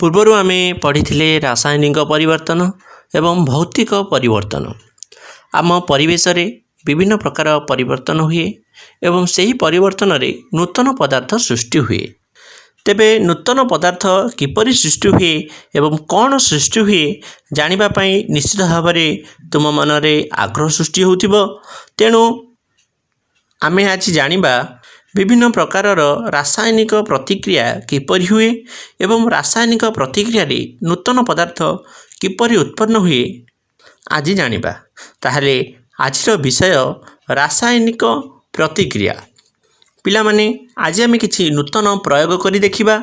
ପୂର୍ବରୁ ଆମେ ପଢ଼ିଥିଲେ ରାସାୟନିକ ପରିବର୍ତ୍ତନ ଏବଂ ଭୌତିକ ପରିବର୍ତ୍ତନ। ଆମ ପରିବେଶରେ ବିଭିନ୍ନ ପ୍ରକାର ପରିବର୍ତ୍ତନ ହୁଏ ଏବଂ ସେହି ପରିବର୍ତ୍ତନରେ ନୂତନ ପଦାର୍ଥ ସୃଷ୍ଟି ହୁଏ। ତେବେ ନୂତନ ପଦାର୍ଥ କିପରି ସୃଷ୍ଟି ହୁଏ ଏବଂ କ'ଣ ସୃଷ୍ଟି ହୁଏ, ଜାଣିବା ପାଇଁ ନିଶ୍ଚିତ ଭାବରେ ତୁମ ମନରେ ଆଗ୍ରହ ସୃଷ୍ଟି ହେଉଥିବ। ତେଣୁ ଆମେ ଆଜି ଜାଣିବା, ବିଭିନ୍ନ ପ୍ରକାରର ରାସାୟନିକ ପ୍ରତିକ୍ରିୟା କିପରି ହୁଏ ଏବଂ ରାସାୟନିକ ପ୍ରତିକ୍ରିୟାରେ ନୂତନ ପଦାର୍ଥ କିପରି ଉତ୍ପନ୍ନ ହୁଏ, ଆଜି ଜାଣିବା। ତାହେଲେ ଆଜିର ବିଷୟ ରାସାୟନିକ ପ୍ରତିକ୍ରିୟା। ପିଲାମାନେ, ଆଜି ଆମେ କିଛି ନୂତନ ପ୍ରୟୋଗ କରି ଦେଖିବା।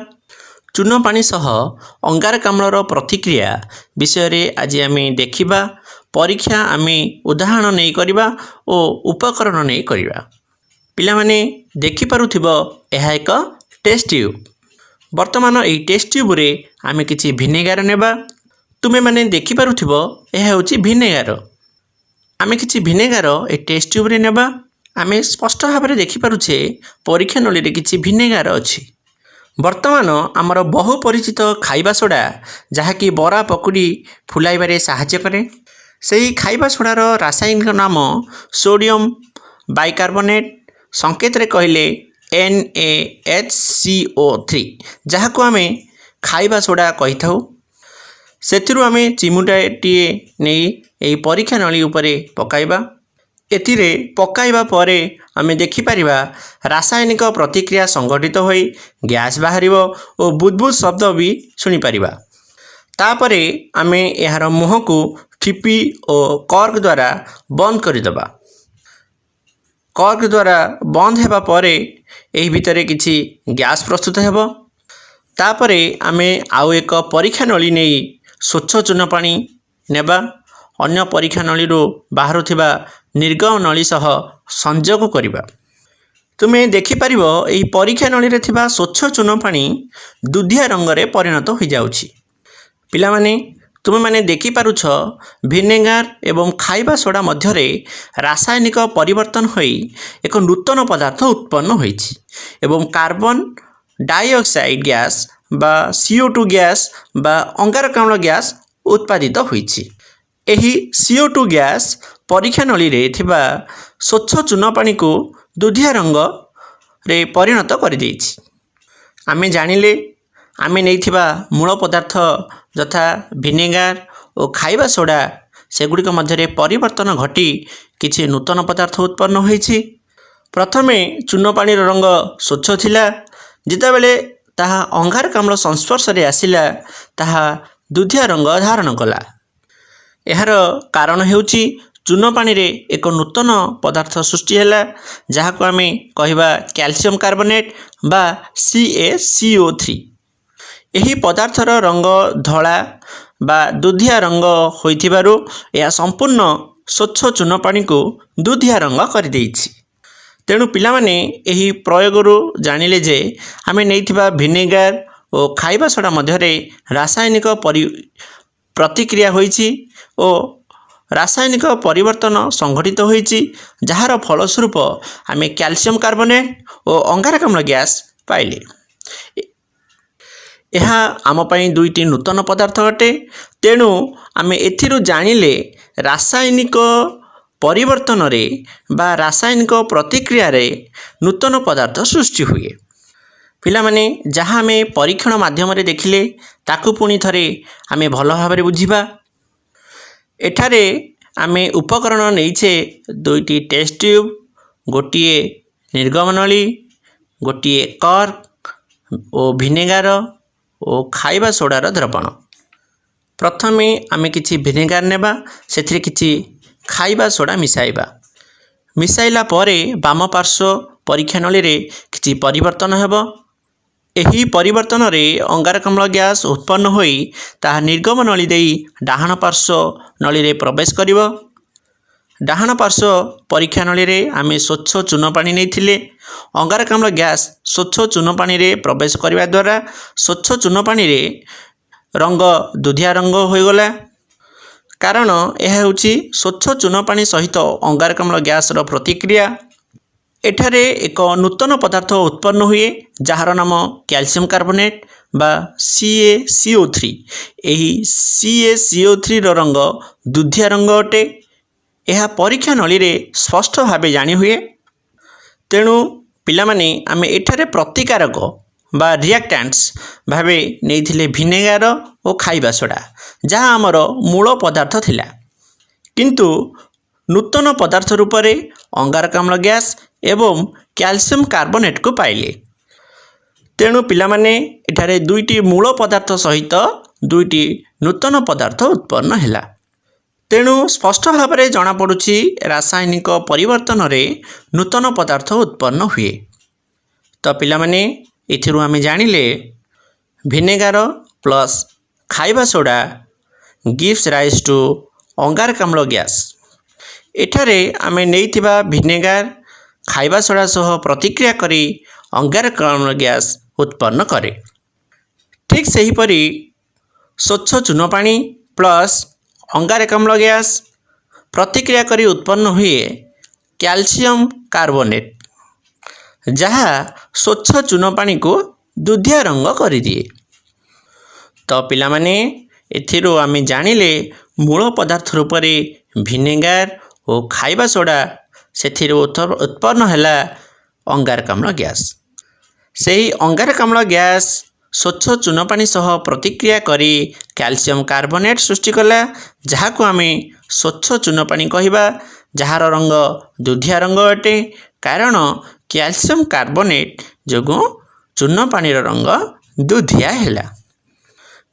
ଚୂନ ପାଣି ସହ ଅଙ୍ଗାରକାମ୍ଳର ପ୍ରତିକ୍ରିୟା ବିଷୟରେ ଆଜି ଆମେ ଦେଖିବା। ପରୀକ୍ଷା ଆମେ ଉଦାହରଣ ନେଇ କରିବା ଓ ଉପକରଣ ନେଇ କରିବା। ପିଲାମାନେ, ଦେଖିପାରୁଥିବ, ଏହା ଏକ ଟେଷ୍ଟ ଟ୍ୟୁବ୍। ବର୍ତ୍ତମାନ ଏହି ଟେଷ୍ଟ ଟ୍ୟୁବ୍ରେ ଆମେ କିଛି ଭିନେଗାର ନେବା। ତୁମେମାନେ ଦେଖିପାରୁଥିବ, ଏହା ହେଉଛି ଭିନେଗାର। ଆମେ କିଛି ଭିନେଗାର ଏ ଟେଷ୍ଟ ଟ୍ୟୁବ୍ରେ ନେବା। ଆମେ ସ୍ପଷ୍ଟ ଭାବରେ ଦେଖିପାରୁଛେ, ପରୀକ୍ଷା ନଳୀରେ କିଛି ଭିନେଗାର ଅଛି। ବର୍ତ୍ତମାନ ଆମର ବହୁ ପରିଚିତ ଖାଇବା ସୋଡ଼ା, ଯାହାକି ବରା ପକୁଡ଼ି ଫୁଲାଇବାରେ ସାହାଯ୍ୟ କରେ, ସେହି ଖାଇବା ସୋଡ଼ାର ରାସାୟନିକ ନାମ ସୋଡ଼ିୟମ୍ ବାଇକାର୍ବୋନେଟ୍, ସଂକେତରେ କହିଲେ NaHCO3, ଯାହାକୁ ଆମେ ଖାଇବା ସୋଡ଼ା କହିଥାଉ। ସେଥିରୁ ଆମେ ଚିମୁଟାଟିଏ ନେଇ ଏହି ପରୀକ୍ଷା ନଳୀ ଉପରେ ପକାଇବା। ଏଥିରେ ପକାଇବା ପରେ ଆମେ ଦେଖିପାରିବା, ରାସାୟନିକ ପ୍ରତିକ୍ରିୟା ସଂଘଟିତ ହୋଇ ଗ୍ୟାସ୍ ବାହାରିବ ଓ ବୁଦବୁଦ ଶବ୍ଦ ବି ଶୁଣିପାରିବା। ତାପରେ ଆମେ ଏହାର ମୁହଁକୁ ଠିପି ଓ କର୍କ ଦ୍ୱାରା ବନ୍ଦ କରିଦେବା। କର୍କ ଦ୍ୱାରା ବନ୍ଦ ହେବା ପରେ ଏହି ଭିତରେ କିଛି ଗ୍ୟାସ୍ ପ୍ରସ୍ତୁତ ହେବ। ତାପରେ ଆମେ ଆଉ ଏକ ପରୀକ୍ଷା ନଳୀ ନେଇ ସ୍ୱଚ୍ଛ ଚୂନ ପାଣି ନେବା। ଅନ୍ୟ ପରୀକ୍ଷା ନଳୀରୁ ବାହାରୁଥିବା ନିର୍ଗମ ନଳୀ ସହ ସଂଯୋଗ କରିବା। ତୁମେ ଦେଖିପାରିବ, ଏହି ପରୀକ୍ଷା ନଳୀରେ ଥିବା ସ୍ୱଚ୍ଛ ଚୂନ ପାଣି ଦୁଧିଆ ରଙ୍ଗରେ ପରିଣତ ହୋଇଯାଉଛି। ପିଲାମାନେ, ତୁମେମାନେ ଦେଖିପାରୁଛ, ଭିନେଗାର ଏବଂ ଖାଇବା ସୋଡ଼ା ମଧ୍ୟରେ ରାସାୟନିକ ପରିବର୍ତ୍ତନ ହୋଇ ଏକ ନୂତନ ପଦାର୍ଥ ଉତ୍ପନ୍ନ ହୋଇଛି ଏବଂ କାର୍ବନ ଡାଇଅକ୍ସାଇଡ଼ ଗ୍ୟାସ୍ ବା CO2 gas ବା ଅଙ୍ଗାରକାମ୍ଳ ଗ୍ୟାସ୍ ଉତ୍ପାଦିତ ହୋଇଛି। ଏହି CO2 gas ପରୀକ୍ଷା ନଳୀରେ ଥିବା ସ୍ୱଚ୍ଛ ଚୂନ ପାଣିକୁ ଦୁଧିଆ ରଙ୍ଗରେ ପରିଣତ କରିଦେଇଛି। ଆମେ ଜାଣିଲେ, ଆମେ ନେଇଥିବା ମୂଳ ପଦାର୍ଥ ଯଥା ଭିନେଗାର ଓ ଖାଇବା ସୋଡ଼ା, ସେଗୁଡ଼ିକ ମଧ୍ୟରେ ପରିବର୍ତ୍ତନ ଘଟି କିଛି ନୂତନ ପଦାର୍ଥ ଉତ୍ପନ୍ନ ହୋଇଛି। ପ୍ରଥମେ ଚୂନ ପାଣିର ରଙ୍ଗ ସ୍ୱଚ୍ଛ ଥିଲା। ଯେତେବେଳେ ତାହା ଅଙ୍ଗାରକାମ୍ଳ ସଂସ୍ପର୍ଶରେ ଆସିଲା, ତାହା ଦୁଧିଆ ରଙ୍ଗ ଧାରଣ କଲା। ଏହାର କାରଣ ହେଉଛି, ଚୂନ ପାଣିରେ ଏକ ନୂତନ ପଦାର୍ଥ ସୃଷ୍ଟି ହେଲା, ଯାହାକୁ ଆମେ କହିବା କ୍ୟାଲସିୟମ୍ କାର୍ବୋନେଟ୍ ବା CaCO3। ଏହି ପଦାର୍ଥର ରଙ୍ଗ ଧଳା ବା ଦୁଧିଆ ରଙ୍ଗ ହୋଇଥିବାରୁ ଏହା ସମ୍ପୂର୍ଣ୍ଣ ସ୍ୱଚ୍ଛ ଚୂନ ପାଣିକୁ ଦୁଧିଆ ରଙ୍ଗ କରିଦେଇଛି। ତେଣୁ ପିଲାମାନେ, ଏହି ପ୍ରୟୋଗରୁ ଜାଣିଲେ ଯେ ଆମେ ନେଇଥିବା ଭିନେଗାର ଓ ଖାଇବା ସୋଡ଼ା ମଧ୍ୟରେ ରାସାୟନିକ ପ୍ରତିକ୍ରିୟା ହୋଇଛି ଓ ରାସାୟନିକ ପରିବର୍ତ୍ତନ ସଂଘଟିତ ହୋଇଛି, ଯାହାର ଫଳସ୍ୱରୂପ ଆମେ କ୍ୟାଲସିୟମ୍ କାର୍ବୋନେଟ୍ ଓ ଅଙ୍ଗାରକାମ୍ଳ ଗ୍ୟାସ୍ ପାଇଲେ। ଏହା ଆମ ପାଇଁ ଦୁଇଟି ନୂତନ ପଦାର୍ଥ ଅଟେ। ତେଣୁ ଆମେ ଏଥିରୁ ଜାଣିଲେ, ରାସାୟନିକ ପରିବର୍ତ୍ତନରେ ବା ରାସାୟନିକ ପ୍ରତିକ୍ରିୟାରେ ନୂତନ ପଦାର୍ଥ ସୃଷ୍ଟି ହୁଏ। ପିଲାମାନେ, ଯାହା ଆମେ ପରୀକ୍ଷଣ ମାଧ୍ୟମରେ ଦେଖିଲେ, ତାକୁ ପୁଣି ଥରେ ଆମେ ଭଲ ଭାବରେ ବୁଝିବା। ଏଠାରେ ଆମେ ଉପକରଣ ନେଇଛେ ଦୁଇଟି ଟେଷ୍ଟ ଟ୍ୟୁବ୍, ଗୋଟିଏ ନିର୍ଗମ ନଳୀ, ଗୋଟିଏ କର୍କ ଓ ଭିନେଗାର ଓ ଖାଇବା ସୋଡ଼ାର ଦ୍ରବଣ। ପ୍ରଥମେ ଆମେ କିଛି ଭିନେଗାର ନେବା, ସେଥିରେ କିଛି ଖାଇବା ସୋଡ଼ା ମିଶାଇବା। ମିଶାଇଲା ପରେ ବାମ ପାର୍ଶ୍ୱ ପରୀକ୍ଷା ନଳୀରେ କିଛି ପରିବର୍ତ୍ତନ ହେବ। ଏହି ପରିବର୍ତ୍ତନରେ ଅଙ୍ଗାରକାମ୍ଳ ଗ୍ୟାସ୍ ଉତ୍ପନ୍ନ ହୋଇ ତାହା ନିର୍ଗମ ନଳୀ ଦେଇ ଡାହାଣ ପାର୍ଶ୍ୱ ନଳୀରେ ପ୍ରବେଶ କରିବ। ଡାହାଣ ପାର୍ଶ୍ୱ ପରୀକ୍ଷା ନଳୀରେ ଆମେ ସ୍ୱଚ୍ଛ ଚୂନ ପାଣି ନେଇଥିଲେ। ଅଙ୍ଗାରକାମ୍ଳ ଗ୍ୟାସ୍ ସ୍ୱଚ୍ଛ ଚୂନ ପାଣିରେ ପ୍ରବେଶ କରିବା ଦ୍ୱାରା ସ୍ୱଚ୍ଛ ଚୂନ ପାଣିରେ ରଙ୍ଗ ଦୁଧିଆ ରଙ୍ଗ ହୋଇଗଲା, କାରଣ ଏହା ହେଉଛି ସ୍ୱଚ୍ଛ ଚୂନ ପାଣି ସହିତ ଅଙ୍ଗାରକାମ୍ଳ ଗ୍ୟାସ୍ର ପ୍ରତିକ୍ରିୟା। ଏଠାରେ ଏକ ନୂତନ ପଦାର୍ଥ ଉତ୍ପନ୍ନ ହୁଏ, ଯାହାର ନାମ କ୍ୟାଲସିୟମ୍ କାର୍ବୋନେଟ୍ ବା CaCO3। ଏହି CaCO3ର ରଙ୍ଗ ଦୁଧିଆ ରଙ୍ଗ ଅଟେ। ଏହା ପରୀକ୍ଷା ନଳୀରେ ସ୍ପଷ୍ଟ ଭାବେ ଜାଣି ହୁଏ। ତେଣୁ ପିଲାମାନେ, ଆମେ ଏଠାରେ ପ୍ରତିକାରକ ବା ରିଆକ୍ଟାଣ୍ଟସ୍ ଭାବେ ନେଇଥିଲେ ଭିନେଗାର ଓ ଖାଇବା ସୋଡ଼ା, ଯାହା ଆମର ମୂଳ ପଦାର୍ଥ ଥିଲା। କିନ୍ତୁ ନୂତନ ପଦାର୍ଥ ରୂପରେ ଅଙ୍ଗାରକାମ୍ଳ ଗ୍ୟାସ୍ ଏବଂ କ୍ୟାଲସିୟମ୍ କାର୍ବୋନେଟ୍କୁ ପାଇଲେ। ତେଣୁ ପିଲାମାନେ, ଏଠାରେ ଦୁଇଟି ମୂଳ ପଦାର୍ଥ ସହିତ ଦୁଇଟି ନୂତନ ପଦାର୍ଥ ଉତ୍ପନ୍ନ ହେଲା। ତେଣୁ ସ୍ପଷ୍ଟ ଭାବରେ ଜଣାପଡ଼ୁଛି, ରାସାୟନିକ ପରିବର୍ତ୍ତନରେ ନୂତନ ପଦାର୍ଥ ଉତ୍ପନ୍ନ ହୁଏ। ତ ପିଲାମାନେ, ଏଥିରୁ ଆମେ ଜାଣିଲେ ଭିନେଗାର ପ୍ଲସ୍ ଖାଇବା ସୋଡ଼ା ଗିଭ୍ସ ରାଇଜ୍ ଟୁ ଅଙ୍ଗାରକାମ୍ଳ ଗ୍ୟାସ୍। ଏଠାରେ ଆମେ ନେଇଥିବା ଭିନେଗାର ଖାଇବା ସୋଡ଼ା ସହ ପ୍ରତିକ୍ରିୟା କରି ଅଙ୍ଗାରକାମ୍ଳ ଗ୍ୟାସ୍ ଉତ୍ପନ୍ନ କରେ। ଠିକ୍ ସେହିପରି ସ୍ୱଚ୍ଛ ଚୂନ ପାଣି ପ୍ଲସ୍ ଅଙ୍ଗାରକାମ୍ଳ ଗ୍ୟାସ୍ ପ୍ରତିକ୍ରିୟା କରି ଉତ୍ପନ୍ନ ହୁଏ କ୍ୟାଲସିୟମ୍ କାର୍ବୋନେଟ୍, ଯାହା ସ୍ୱଚ୍ଛ ଚୂନ ପାଣିକୁ ଦୁଧିଆ ରଙ୍ଗ କରିଦିଏ। ତ ପିଲାମାନେ, ଏଥିରୁ ଆମେ ଜାଣିଲେ ମୂଳ ପଦାର୍ଥ ରୂପରେ ଭିନେଗାର ଓ ଖାଇବା ସୋଡ଼ା, ସେଥିରୁ ଉତ୍ପନ୍ନ ହେଲା ଅଙ୍ଗାରକାମ୍ଳ ଗ୍ୟାସ୍। ସେହି ଅଙ୍ଗାରକାମ୍ଳ ଗ୍ୟାସ୍ ସ୍ୱଚ୍ଛ ଚୂନ ପାଣି ସହ ପ୍ରତିକ୍ରିୟା କରି କ୍ୟାଲସିୟମ୍ କାର୍ବୋନେଟ୍ ସୃଷ୍ଟି କଲା, ଯାହାକୁ ଆମେ ସ୍ୱଚ୍ଛ ଚୂନ ପାଣି କହିବା, ଯାହାର ରଙ୍ଗ ଦୁଧିଆ ରଙ୍ଗ ଅଟେ, କାରଣ କ୍ୟାଲସିୟମ୍ କାର୍ବୋନେଟ୍ ଯୋଗୁଁ ଚୂନ ପାଣିର ରଙ୍ଗ ଦୁଧିଆ ହେଲା।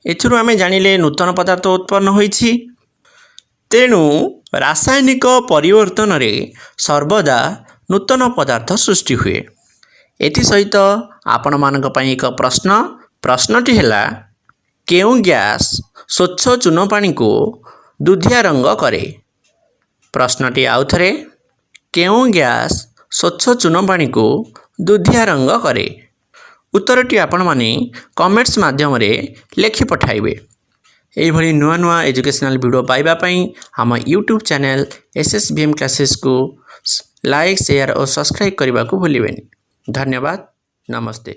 ଏଥିରୁ ଆମେ ଜାଣିଲେ ନୂତନ ପଦାର୍ଥ ଉତ୍ପନ୍ନ ହୋଇଛି। ତେଣୁ ରାସାୟନିକ ପରିବର୍ତ୍ତନରେ ସର୍ବଦା ନୂତନ ପଦାର୍ଥ ସୃଷ୍ଟି ହୁଏ। ଏଥିସହିତ ଆପଣମାନଙ୍କ ପାଇଁ ଏକ ପ୍ରଶ୍ନ। ପ୍ରଶ୍ନଟି ହେଲା, କେଉଁ ଗ୍ୟାସ୍ ସ୍ୱଚ୍ଛ ଚୂନ ପାଣିକୁ ଦୁଧିଆ ରଙ୍ଗ କରେ? ପ୍ରଶ୍ନଟି ଆଉଥରେ, କେଉଁ ଗ୍ୟାସ୍ ସ୍ୱଚ୍ଛ ଚୂନ ପାଣିକୁ ଦୁଧିଆ ରଙ୍ଗ କରେ? ଉତ୍ତରଟି ଆପଣମାନେ କମେଣ୍ଟସ୍ ମାଧ୍ୟମରେ ଲେଖି ପଠାଇବେ। ଏଇଭଳି ନୂଆ ନୂଆ ଏଜୁକେସନାଲ୍ ଭିଡ଼ିଓ ପାଇବା ପାଇଁ ଆମ ୟୁଟ୍ୟୁବ୍ ଚ୍ୟାନେଲ୍ ଏସ୍.ଏସ୍.ଭି.ଏମ୍ କ୍ଲାସେସ୍କୁ ଲାଇକ୍, ସେୟାର ଓ ସବସ୍କ୍ରାଇବ୍ କରିବାକୁ ଭୁଲିବେନି। ଧନ୍ୟବାଦ, ନମସ୍ତେ।